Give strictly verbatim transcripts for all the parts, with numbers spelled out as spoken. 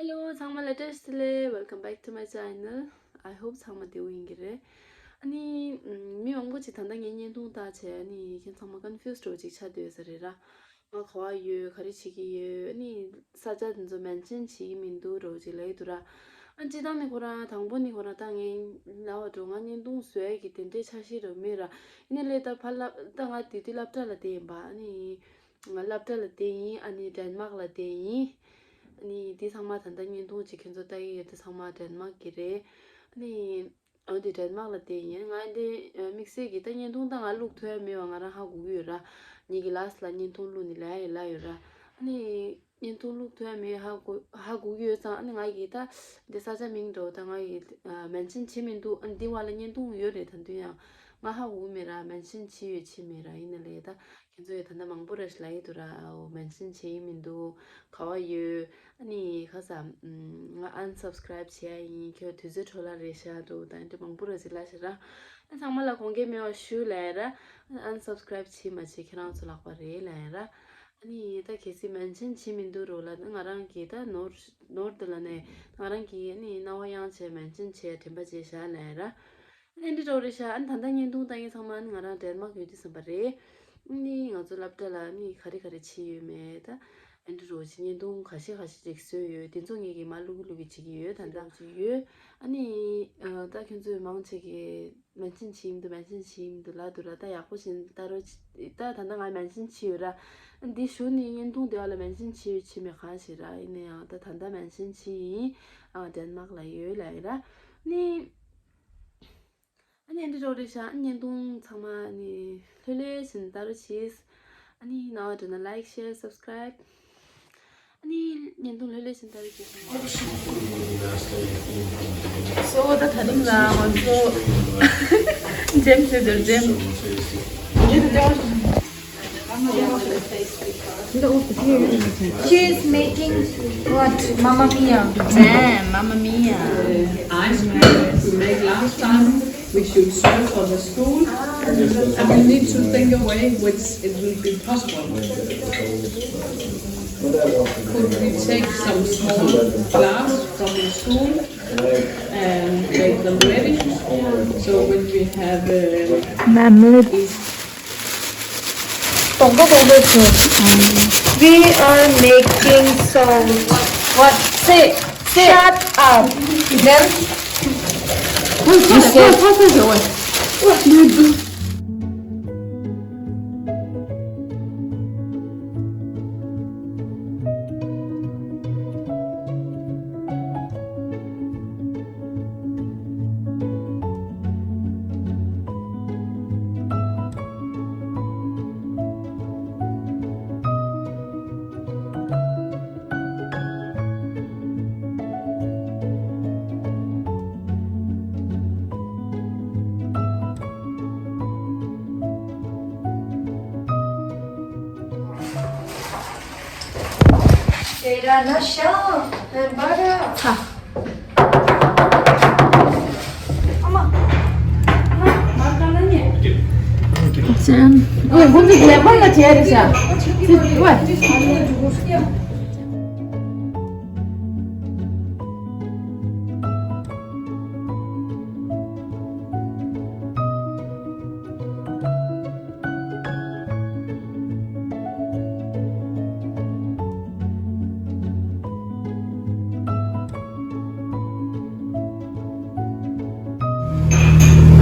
Hello ཚང་མ་ལ་བཀྲ་ཤིས་བདེ་ལེགས། Welcome back to my channel. I hope ཚང་མ་བདེ་པོ་ཡིན་གྱི་རེད། ཨ་ནི་མི་མང་པོ་ཅིག་ད་ལྟ་ངའི་བརྙན་ཐུང་ལྟ་བྱས། ཨ་ནི་ཁྱེད་ཚང་མ་confused འདྲ་བོ་ཅིག་ཆགས་བསྡད་ཡོད་ས་རེད་ར། ང་ག་པར་ཡོད། ག་རེ་བྱེད་ཀྱི་ཡོད། ཨ་ནི་ས་ཆ་དེ་ཚོ་mention བྱེད་ཀྱི་མི་འདུག་འདྲ་བོ་ཅིག་ལབ་ཀྱི་འདུག་ར། ཨ་སྤྱིར་བཏང་ནི་ཁོ་རང་དང་པོ་ནི་ཁོ་རང་ད་ངའི་ལབ་པ་འདྲ་བོ་ང་བརྙན་ཐུང་བཟོ་ཡ་གི་དེ་འདྲའི་འཆར་གཞི་འདྲ་བོ་མེད་ར། ཡིན་ནའི་ལས་ད་ཕར་སླེབས། ད་ང་དེ་དུས་སློབ་གྲྭ་ལ་བསྡད་ཡིན་པ། ཨ་ནི་ང་སློབ་གྲྭ་ལ་བསྡད་ཡིན། ཨ་ནི་ཌེན་མག་ལ་བསྡད་ཡིན། ཨ་ནི་འདི་ཚང་མ་ད་ལྟ་བརྙན་ཐུང་ཅིག་ཁྱེད་ཚོ་ལྟ་གི་ཡོད་དེ་ཚང་མ་ཌེན་མག་གི་རེད། ཨ་ནི་འོན་ཏེ་ཌེན་མག་ལ་བསྡད་ཡིན། ང་འདི་དམིགས་བསལ་གྱི་ད་བརྙན་ཐུང་ད་ང་བླུག་ཐུབ་ཡ་མེད་པ་ང་རང་ཧ་གོ་གི་ཡོད་ར། ངེད་ཀྱི་ལཱས་ལ་བརྙན་ཐུང་བླུག་ནི་ལབ་ཡ་ལབ་ཡོད་ར། ཨ་ནི་བརྙན་ཐུང་བླུག་ཐུབ་ཡ་མེད་ཧ་གོ་ཧ་གོ་གི་ཡོད་ཙང་། ཨ་ནི་ང་གིས་ད་འདི་ས་ཆ་མིང་འདྲ་བོ་ད་ང་གིས་mention བྱེད་མི་འདུག་ཨ་ནི་འདི་བར་ལ་བརྙན་ཐུང་ཡོད་རེད། ད་དུང་ཡང་ང་ཧ་གོ་གི་མེད་ར། mention བྱེད་ཡོད་བྱེད་མེད་ར། ཡིན་ནའི་ལས་ད་ཁྱེད་ཚོས་ད་ལྟ་མང་པོ་རེ་ཞིག་ལབ་ཀྱི་འདུག་ར། ཨོ་mention བྱེད་ཀྱི་མི་འདུག་ག་པར་ཡོད། ཨ་ནི་ཁ་ས་ང་unsubscribe བྱེད་ཡ་ཡིན། ཁྱོད་དུས་ཚོད་འཕྲོ་བརླག་རེད་ཤག་འདུག་ད་འདི་མང་པོ་རེ་ཞིག་ལབ་ཤག་ར། ཨ་ཚང་མ་ལ་དགོངས་འགལ་མེད་པ་ཞུ་ལབ་ཡ་ར། unsubscribe བྱེད་མ་བྱེད་ཁྱེད་རང་ཚོ་ལག་པ་རེད་ལབ་ཡ་ར། ཨ་ནི་ད་གལ་སྲིད་mention བྱེད་མི་འདུག་རོགས་ལ། ང་རང་གིས་ད་ནོར་ནོར་འདི་ལ་ནས་ང་རང་གིས་ཨ་ནི་སྣང་བ་ཡངས་བྱས་mention བྱས་དྲན་པ་བརྗེད་བཞག་ལབ་ཡ་ར། ཨ་ནི་འདི་འདྲ་བོ་རེད་ཤག་ཨ་ནི་ད་ལྟ་བརྙན་ཐུང་ལྟ་མཁན་ཚང་མ་ཨ་ནི་ང་རང་ཌེན་མག་ཡོད་དུས་ཙམ་པ་རེད། ཨ་ནི་ང་ཚོ་སློབ་གྲྭ་ལ་ཨ་ནི་ག་རེ་ག་རེ་བྱས་ཡོད་མེད། ད་ཨ་ནི་འདི་འདྲ་བོ་ཅིག་བརྙན་ཐུང་ཁ་ཤས་ཁ་ཤས་ཅིག་བཟོས་ཡོད། དེ་ཚོ་ངེད་ཀྱིས་མར་བླུག་གི་བླུག་གི་བྱེད་ཀྱི་ཡོད། ད་ལྟ་ཅིག་ཡོད། ཨ་ནི་ཨ་ད་ཁྱོད་ཚོས་མང་ཆེ་གིས་mention བྱེད་ཀྱི་མི་འདུག mention བྱེད་ཀྱི་མི་འདུག་ལབ་འདུག་ར། ད་ཡག་པོ་བྱས་ནས་ལྟ་རོགས། ད་ད་ལྟ་ང་mention བྱས་ཡོད་ར། ཨ་འདི་གཞུག་ནས་བརྙན་ཐུང་དེ་བ་ལ་mention བྱས་ཡོད་བྱས་མེད་གང་ཤེས་ར། ཡིན་ན་ཡང་ད་ད་ལྟ་mention བྱས་ཡིན། ཨ་ཌེན་མག་ལ་ཡོད་ལབ་ཡིན་ར། ཨ་ནི། ཨ་ནི་འདི་འདྲ་བོ་རེད་ཤག་ཨ་ནི་བརྙན་ཐུང་ཚང་མ་ཨ་ནི་ལྷོད་ལྷོད་བྱས་ནས་ལྟ་རོགས་བྱེད། ཨ་ནི་སྣང་བ་འགྲོ་ན་like, share, subscribe. ཨ་ནི་བརྙན་ཐུང་ལྷོད་ལྷོད་བྱས་ནས་ལྟ་རོགས་བྱེད། So ད་ད་རིང་ལ་ང་ཚོ་ཇེམ་སི་ཟེར་ཇེམ། She is making what? Mamma mia. Damn, mamma mia. Ice cream we made last time, we should serve for the school, and we need to think a way which it will be possible. Could we take some small glass from the school and make them ready? So when we have uh, Mamlet. We are making salt. What? Say, say. Shut up. Then you say. Tera nasha hai bada. Ama. Oi, bu bir lemon da tiyarim sen. Oi.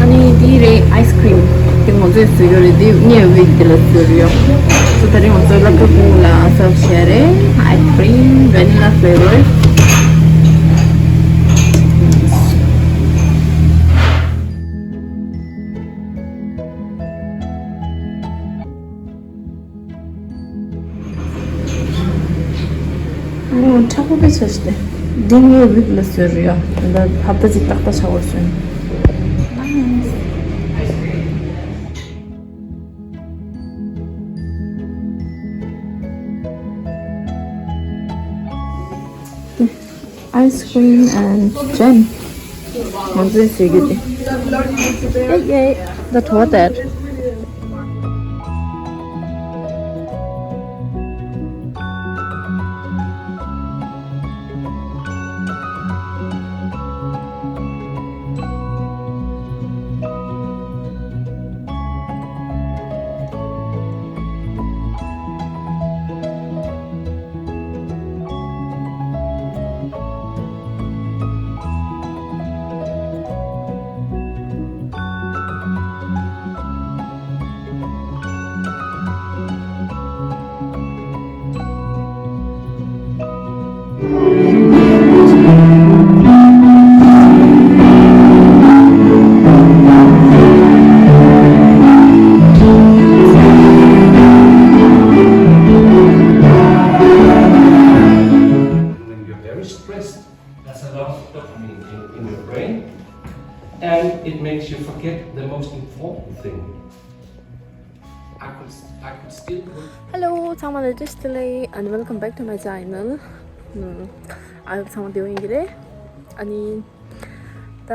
ཨ་ནི་དེ་རེད། ice cream དེ་ང་ཚོས་བཟོས་ཡོད་རེད། དེ་ངས་བིག་དེ་ལ་བཟོས་ཡོད། སོ་ད་རིང་ང་ཚོ་སློབ་གྲྭ་ཕྲུ་གུ་ལ་སརབ་བྱས་རེད། ice cream vanilla flavor. ཨོ་མཁྲེགས་པོ་དཔེ་ཆ་ཞིག་སྟེ། འདི་ངའི་བིག་ལ་བཟོས་རེད་ཡ། ད་ཧབ་ཏ་ཅིག་ཏག་ཏག་ཆགས་པ་བཟོས། Ice cream and jam. ང་ཚོས་ཟེར་རྒྱུ་དེ། ཨེ་ཡེ། ད་བྲོ་བ་དེར། When you're very stressed, that's a lot of dopamine in, in your brain, and it makes you forget the most important thing. I could, I could still work. Hello, ཚང་མ་ལ་བཀྲ་ཤིས་བདེ་ལེགས། and welcome back to my channel. ཨ་ཚང་མ་བདེ་པོ་ཡིན་གྱི་རེད། ཨ་ནི། ད་ཨ་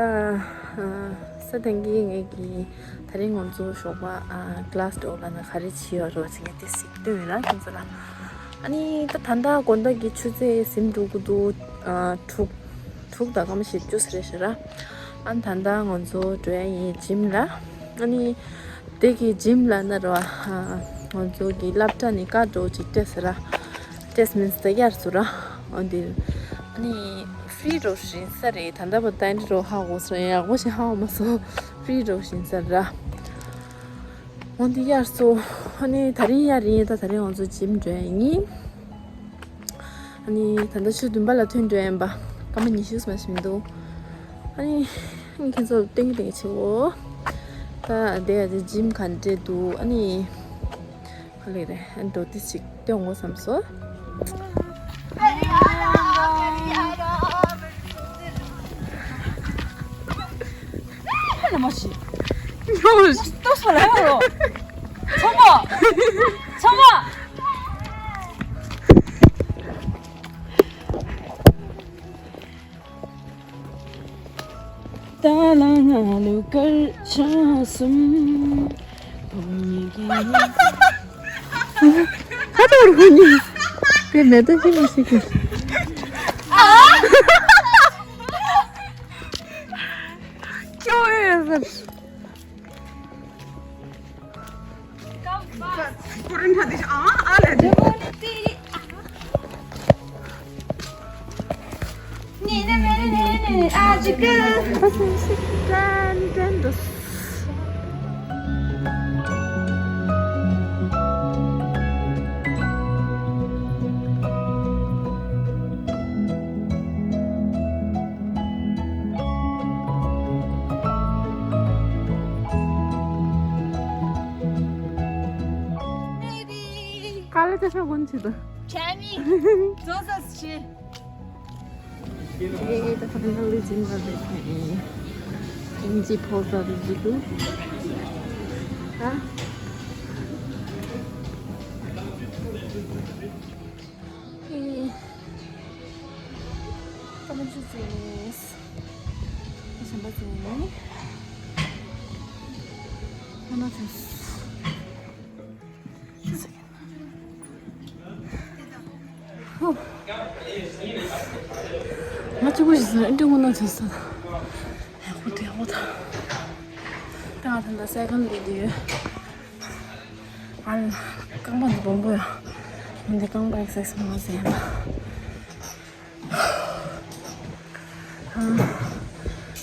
ས་དང་གི་ངེད་ཀྱི་ད་རིང་ང་ཚོ་ཞོགས་པ་ཨ་ཀླ་སི་འགྲོ་ལ་ན་ག་རེ་བྱེད་ཡོད་རོགས་བྱེད་ངས་དེ་གཟིགས་སྟོན་ཡོད་ལ་ཁྱོད་ཚོ་ལ། ཨ་ནི་ད་ད་ལྟ་དགོང་དག་གི་ཆུ་ཚོད་ཟིན་འགྲོ་གི་འདུག་ཨ་དྲུག་དྲུག་དང་སྐར་མ་བཞི་བཅུ་ཙམ་རེད་ཤག་ར། ཨ་ནི་ད་ལྟ་ང་ཚོ་འགྲོ་ཡ་ཡིན་ཇིམ་ལ། ཨ་ནི་དེ་གི་ཇིམ་ལ་ན་ར་ཨ་ང་ཚོ་གི་སློབ་གྲྭ་ནས་ཀ་འགྲོ་ཅིག་སྤྲད་ཟེར་ར། སྤྲད་མིན་ཟེར་གཡར་སོ་ར། འོན་ཏེ་ཨ་ནི་ཧྥི་རི་རོ་ཞིན་ས་རེད། ད་ལྟ་བར་དུ་ད་འདི་རོ་ཧ་གོ་སོང་། ཡག་པོ་ཞིག་ཧ་གོ་མ་སོང་། ཧྥི་རི་རོ་ཞིན་ས་ར། འོན་ཏེ་གཡར་སོ། ཨ་ནི་ད་རིང་གཡར་ཡིན། ད་ད་རིང་ང་ཚོ་ཇིམ་འགྲོ་ཡ་ཡིན། ཨ་ནི་ད་ལྟ་ཆུ་བདུན་པ་ལ་ཐོན་འགྲོ་ཡིན་པ། སྐར་མ་ཉི་ཤུ་ཙམ་ཞིག་མི་འདུག་ཨ་ནི་ཨ་ནི་ཁྱེད་ཚོ་ལ་སྟོན་གྱི་སྟོན་གྱི་ཆེ་བོ། ད་དེ་ཡ་དེ་ཇིམ་ག་འདྲས་འདུག་ཨ་ནི། ག་ལེ་རེད། ཨ་འགྲོ་དུས་ཅིག་སྟོན་དགོས་བསམ་སོང་། ཧ་ལས་མ་ཤི། ཏོག་ཙམ་ལ་ཡོད་རོ། ཚང་མ། ཚང་མ། ད་ལ་ང་ལུ་སྐར་ཆ་གསུམ། ཕོ་ཉི་གི། ཧ་ད་རུ་ཉི། དེ་མེད་ད་ཤི་མ་ཤི་གི། ཨ། ཁྱོད་ཨེ་ཟེར། ག་ལ་ཅི་ཤོག་གོན་ཆི་དང་། ཁྱེད་ནི་ཛོ་ཟ་ཆི། ཡེ་ཡེ་ད་ཕ་ནལ་ལི་ཛིན་ར་རེད། ཨིན་ཇི་ཕོ་ཟ་རེད་ཟི་དུ། ཨ། ཨེ། ཀ་མ་ཅུ་ཙེས། ཨ་ཤམ་པ་ཙེ་ནི། ཨ་མ་ཙེས། ཧུ། ང་གཅིག་པུ་ཞིག་ཟ་འདྲི་ངོ་ན་ཚོད་ས། ཡག་པོ་འདུག་ཡག་པོ་འདུག་ད་ང་ད་ལྟ་སའི་ཀལ་འདི་འདི་ཡོད། ཨ་ལ། རྐང་པ་འདི་སྦོམ་པོ་ཡོད། འདི་རྐང་པ་ཨེག་སར་སའིཛ་མང་ཟེར་ཡ་ལ།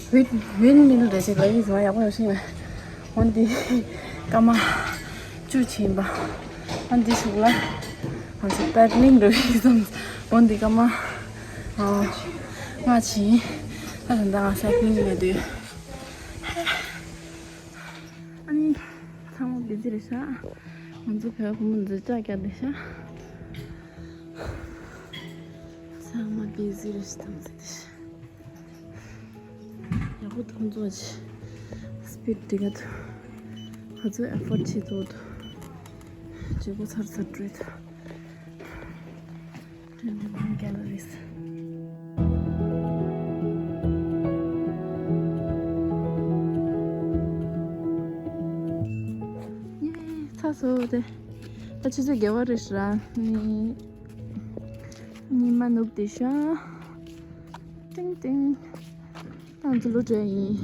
ཝིན་ཝིན་མིལ་རེད་ཅེས་ལ་ཡིན་ཟེར་བ་ཡག་པོ་ཡོད་ཤིང་ལ། འོན་ཏེ་སྐར་མ་བཅུ་ཕྱིན་པ། འོན་ཏེ་ཞུགས་ལ་ང་ཚོ་པེ་ཌལ་ལིང་འགྲོ་ཡི་བསམ། འོན་ཏེ་སྐར་མ་ལྔ་ཕྱིན། ད་ད་ལྟ་ང་སའི་ཀལ་ལིང་ལས་དུས། ཨ་ནི་ཚང་མ་བི་ཛི་རེད་ཤག་ང་ཚོ་བོད་བུ་མོ་འཛིན་གྲྭ་རྒྱག་བསྡད་ཤག་ཚང་མ་བི་ཛི་རེད་ཤག་དམ་ཟེར་བསྡད་ཤག་ཡག་པོ་འདུག་ཁོང་ཚོ་ཅི་སི་པིཌ་འགྲིག་ག་འདུག་ཁོ་ཚོས་ཨེ་ཕོར་ཌི་བྱེད་ཐུབ་འདུག་བྱེད་སྒོ་ཚར་ཚར་འགྲོ་ཡི་འདུག Twenty-one calories. ཡེ། ཚར་སོང་སྟེ། ད་ཆུ་ཚོད་བརྒྱད་པ་རེད་ཤག་ཉི་མ་ནུབ་བསྡད་ཤག་ཏིང་ཏིང་། ང་ཚོ་ལོག་འགྲོ་ཡ་ཡིན།